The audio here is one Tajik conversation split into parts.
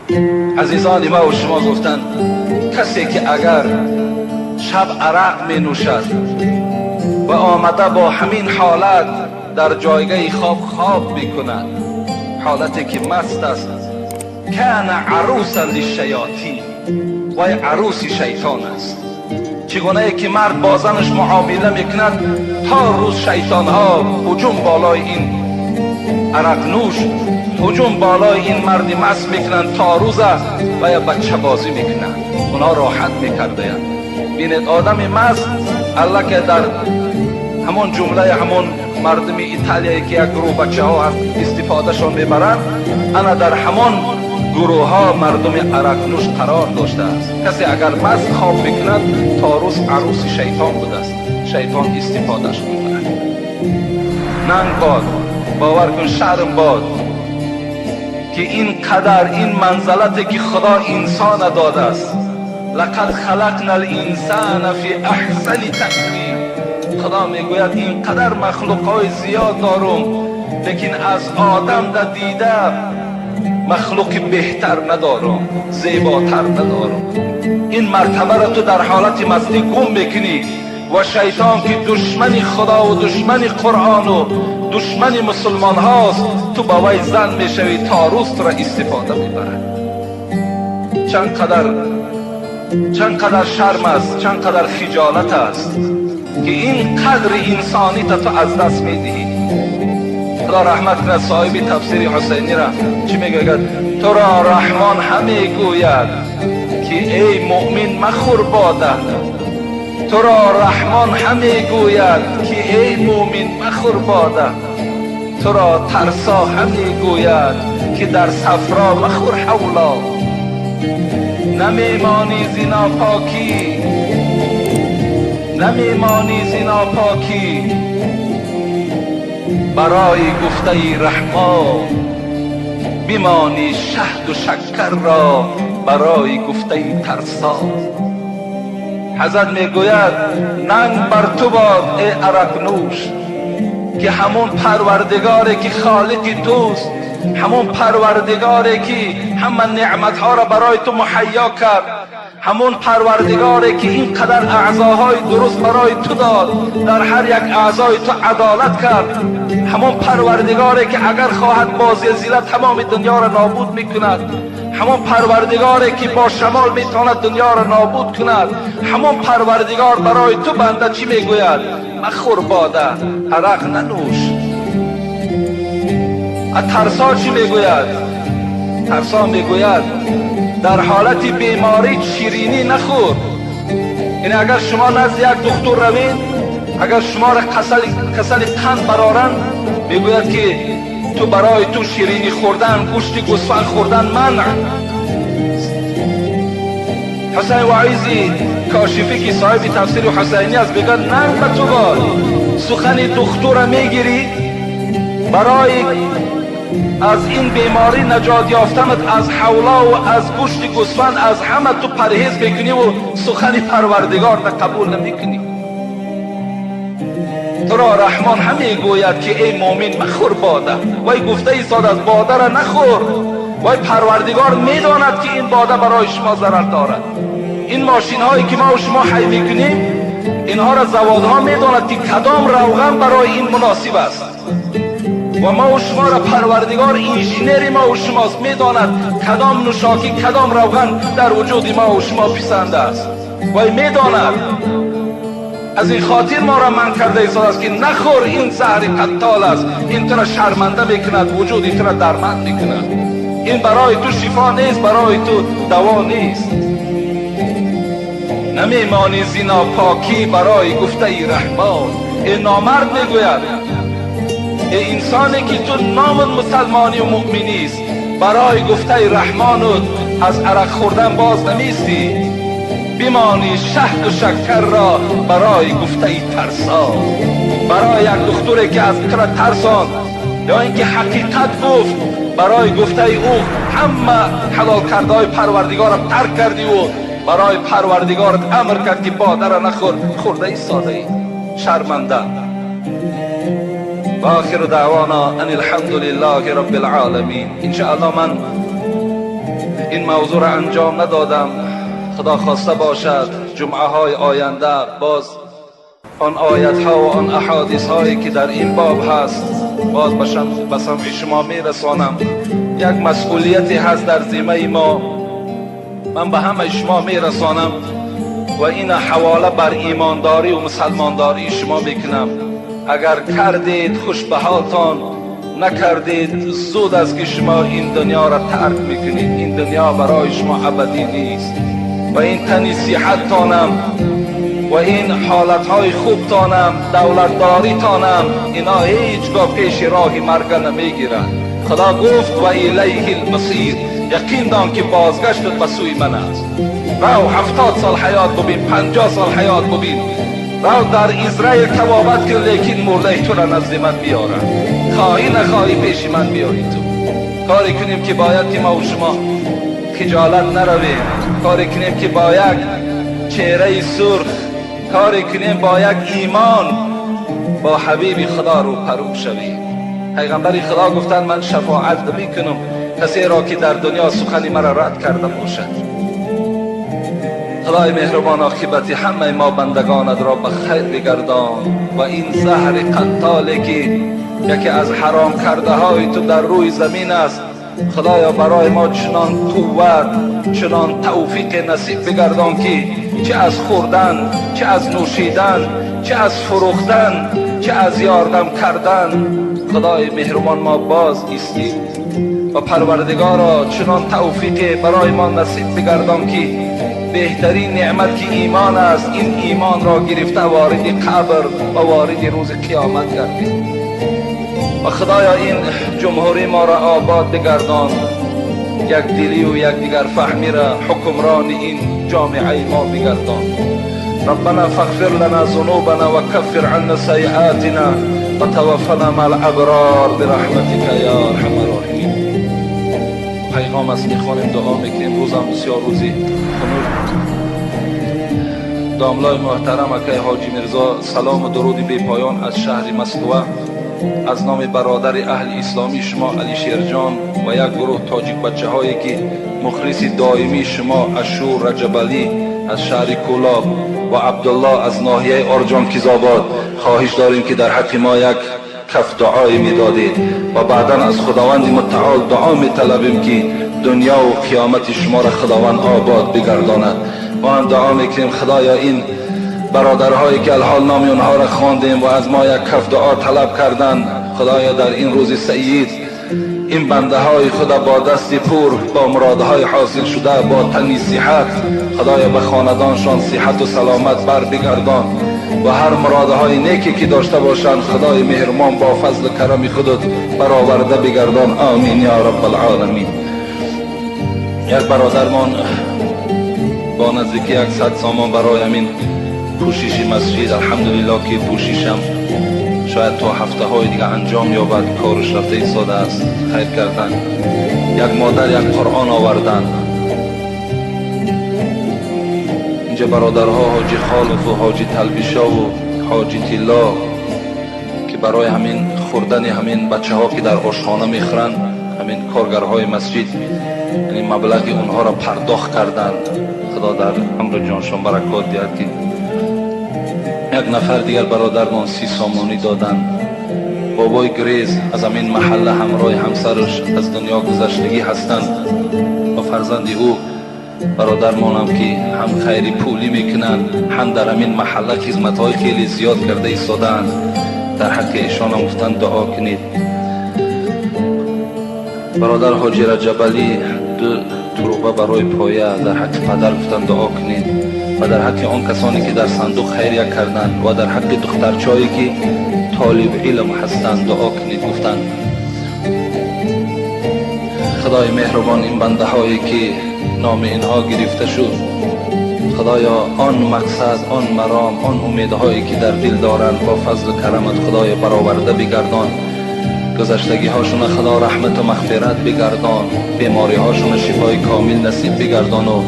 Азизони ма ва шумо, гуфтанд, касе ки агар шаб арақ менӯшад ва омада бо ҳамин ҳолат дар ҷойгаҳи хоб хоб мекунад, ҳолате ки маст аст, кана арӯсан лишшаётин, вай арӯси шайтон аст. Чӣ гунае ки мард бо занаш муомила мекунад, то рӯз шайтонҳо ҳуҷум болои ин арақнӯш, ҳуҷум болои ин марди маст мекунанд, то рӯза ва я бачабозӣ мекунанд, онҳо роҳат мекардаянд. Бинед, одами маст аллакай дар ҳамон ҷумлаи ҳамон мардуми Италияе ки як гурӯҳ бачаҳо ҳаст, истифодашон мебаранд, ана дар ҳамон гурӯҳҳо мардуми арақнӯш қарор доштааст. Касе агар маст хоб мекунад, то рӯз арӯси шайтон будааст, шайтон истифодаш мебарад. Нанг бод, бовар кун, шарм бод, ки ин қадар ин манзалате ки Худо инсона додааст. Лақад халақна линсана фи аҳсани тақвим. Худо мегӯяд, ин қадар махлуқҳои зиёд дорум, лекин аз одам да дида махлуқи беҳтар надорум, зеботар надорум. Ин мартабаро ту дар ҳолати мастӣ гум мекунӣ ва шайтон, ки душмани Худову душмани Қуръону душмани мусулмонҳост, ту ба вай зан мешавӣ, то рӯз туро истифода мебарад. Чанд қадар, чанд қадар шарм аст, чанд қадар хиҷолат аст, ки ин қадри инсонита ту аз даст медиҳӣ. Худо раҳмат кунад соҳиби тафсири Ҳусайнира. Чӣ мегӯяд? Туро Раҳмон ҳамегӯяд, ки эй муъмин, махӯр бода. Туро Раҳмон ҳамегӯяд, ки эй муъмин, махӯр бода. Туро тарсо ҳамегӯяд, ки дар сафро махӯр ҳавло. Намемонӣ зи нопокӣ, намемонӣ зи нопокӣ барои гуфтаи Раҳмон, бимонӣ шаҳду шаккарро барои гуфтаи тарсо. Ҳазрат мегӯяд, нанг бар ту бод, э арақнӯш, ки ҳамон Парвардигоре ки холиқи туст, ҳамон Парвардигоре ки ҳама неъматҳоро барои ту муҳайё кард, ҳамон Парвардигоре ки ин қадар аъзоҳои дуруст барои ту дод, дар ҳар як аъзои ту адолат кард, ҳамон Парвардигоре ки агар хоҳад, бо зилзила тамоми дунёро нобуд мекунад, ҳамон Парвардигоре ки бо шамол метавонад дунёро нобуд кунад, ҳамон Парвардигор барои ту, банда, чӣ мегӯяд? Махӯр бода, арақ нанӯш. А тарсо чӣ мегӯяд? Тарсо мегӯяд, дар ҳолати беморӣ ширинӣ нахӯр. Яъне агар шумо назди як духтур равед, агар шуморо касали қанд бароранд, мегӯяд, ки ту барои ту ширинӣ хӯрдан, гӯшти гӯсфанд хӯрдан манъ. Ҳусайн Воизи Кошифӣ, ки соҳиби тафсири Ҳусайнӣ аст, мегӯяд, нанг ба ту бод, сухани духтура мегирӣ, барои аз ин беморӣ наҷот ёфтанат аз ҳавлову аз гӯшти гӯсфанд, аз ҳама ту парҳез мекуниву сухани Парвардигорро қабул намекунӣ. Туро Раҳмон ҳамегӯяд, ки эй муъмин, махӯр бода. Вай гуфта истодааст, бодара нахӯр. Вай Парвардигор медонад, ки ин бода барои шумо зарар дорад. Ин мошинҳое ки мо шумо ҳай мекунем, инҳоро заводҳо медонад, ки кадом равған барои ин муносиб аст. Ва мо шуморо Парвардигор инженери мо шумост, медонад, кадом нӯшокӣ, кадом равған дар вуҷуди мо шумо писанд аст. Вай медонад. Аз ин хотир моро манъ карда истодааст, ки нахӯр, ин заҳри қаттол аст, ин туро шарманда мекунад, вуҷуди туро дарманд мекунад, ин барои ту шифо нест, барои ту даво нест. Намемонӣ зи нопокӣ барои гуфтаи Раҳмон. Э номард, мегӯяд, э инсоне ки ту номат мусалмонию муъминист, барои гуфтаи Раҳмонут аз арақ хӯрдан боз намистӣ. Бимонӣ шаҳду шаккарро барои гуфтаи тарсо. Барои як духтуре ки аз тура тарсонд ё ин ки ҳақиқат гуфт, барои гуфтаи ӯ ҳама ҳалолкардаҳои Парвардигорам тарк кардиву барои Парвардигорат амр кард, ки бодара нахӯр, хӯрда истодаӣ. Шарманда. Ва охиру даъвона ан алҳамду лиллаҳи роббил оламин. Иншааллоҳ, ман این موضوع را انجام ندادم. خدا خواسته باشد جمعه های آینده باز آن آیت ها و آن احادیث هایی که در این باب هست باز به سمع شما میرسانم. یک مسئولیتی هست در ذمه ما، من به همه شما میرسانم و این حواله بر ایمانداری و مسلمانداری شما میکنم. اگر کردید خوش به حالتان، نکردید زود است که شما این دنیا را ترک میکنید. این دنیا برای شما ابدی نیست و این تنی صحتتانم و این حالتهای خوبتانم، دولتداریتانم، اینا هیچگاه پیش راه مرگ نمیگیرند. خدا گفت و الیه المصیر، یقین دان که بازگشتت به سوی من است. رو 70 سال حیات ببین، 50 سال حیات ببین، رو در اسرائیل توابت کن، لیکن مرده تو را نزد من بیارن. خواهی نخواهی پیش من بیاری. تو کاری کنیم که باید که ما و شما خجالت نرویم، کاری کنیم که با یک چهره سرخ، کاری کنیم با یک ایمان با حبیب خدا رو پرو شویم. پیغمبر خدا گفتند من شفاعت نمیکنم کسی را که در دنیا سخنی مرا رد کرده باشد. خدای مهربان عاقبت همه ما بندگانت را به خیر بگردان و این زهر قتالی که یکی از حرام کرده های تو در روی زمین است، خدایا برای ما چنان قوت، چنان توفیق نصیب بگردان که چه از خوردن، چه از نوشیدن، چه از فروختن، چه از یاردم کردن، خدای مهربان ما باز ایستیم و پروردگارا چنان توفیق برای ما نصیب بگردان که بهترین نعمت که ایمان است، این ایمان را گرفته وارد قبر و وارد روز قیامت گردیم. و خدایا این جمهوری ما را آباد بگردان، یک دلی و یک دیگر فهمی را حکمران این جامعه ما بگردان. ربنا فاغفر لنا ذنوبنا وكفر عنا سيئاتنا وتوفنا مع الابرار برحمتك یا ارحم الراحمین. پیغام است میخوانیم، دعا میکنیم. روزم بسیار روزی خنک. داملای محترم اکای حاجی میرزا، سلام و درود بی پایان از شهر مسکوه، از نام برادر اهل اسلامی شما علی شیرجان و یک گروه تاجیک بچه هایی که مخلص دائمی شما اشور رجب علی از شهر کولاب و عبدالله از ناحیه ارجان کیزآباد، خواهش داریم که در حق ما یک کف دعای میدادید و بعدا از خداوند متعال دعا میطلبیم که دنیا و قیامت شما را خداوند آباد بگرداند. ما هم دعا میکنیم خدایا این برادرهایی که الحال نام اونها را خواندیم و از ما یک کف دعا طلب کردند، خدایا در این روز سعید این بنده های خدا با دست پر، با مرادهای حاصل شده، با تنی صحت، خدایا به خاندانشان صحت و سلامت بر بگردان و هر مرادهای نیکی که داشته باشند خدای مهربان با فضل و کرم خودت برآورده بگردان. آمین یا رب العالمین. یک برادرمان با نزدیکی 100 سامان برای همین پوشش مسجد، الحمدلله که پوششم شاید تا هفته های دیگه انجام یابد، کارش رفته ایستاده است، خیر کردن. یک مادر یک قرآن آوردن. اینجا برادرها حاجی خالف و حاجی تلبیشا و حاجی تیلا که برای همین خوردن همین بچه ها که در آشخانه میخورند، همین کارگرهای مسجد، یعنی مبلغ اونها را پرداخت کردند. خدا در عمر جانشان برکات دهد که یک نفر دیگر برادرمان 30 سامانی دادن. بابای گریز از همین محله همراه همسرش از دنیا گذشتگی هستند و فرزند او برادرمانم که هم خیری پولی میکنند، هم در همین محله خدمت‌های خیلی زیاد کرده ایستادند. در حق ایشان هم گفتند دعا کنید. برادر حاجی رجب علی 2 تروبه برای پایه در حق پدر گفتند دعا کنید و در حق آن کسانی که در صندوق خیریه کردند و در حق دخترچایی که طالب علم هستند دعا کنید گفتند. خدای مهربان این بنده هایی که نام اینها گرفته شد، خدایا آن مقصد، آن مرام، آن امیدهایی که در دل دارند با فضل و کرمت خدای برآورده بگردان. گذشتگی هاشون خدا رحمت و مغفرت بگردان، بیماری هاشون شفای کامل نصیب بگردان و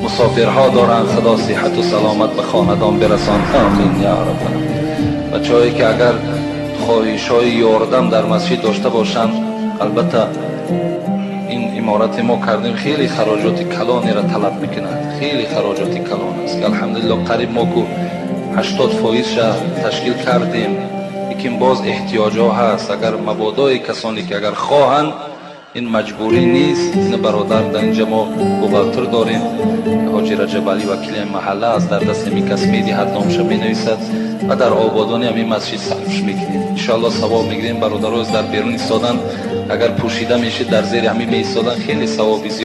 مسافرها دارن خدا صحت و سلامت به خاندان برسان. آمین یا رب العالمین. بچه‌هایی که اگر خواهش‌های یاردم در مسجد داشته باشند، البته این Иморати мо кардем, хеле хароҷоти калонеро талаб мекунад, хеле хароҷоти калон аст. Алҳамдулилло, қариб мо ку 80%-ша ташкил кардем, лекин боз эҳтиёҷҳо ҳаст. Агар мабодои касоне ки агар хоҳанд, ин маҷбурӣ нест. Ин бародар, дар инҷа мо бухгалтер дорем, Ҳоҷи Раҷабалӣ, вакили маҳалла аст, дар дасти ҳамин кас медиҳад, номша менависад ва дар ободони ҳамин масҷид сарфш мекунем. Иншоалло, савоб мегирем. Бародаро дар берун истоданд, агар пӯшида мешид, дар зери ҳамин меистоданд, хеле савоби зиёд.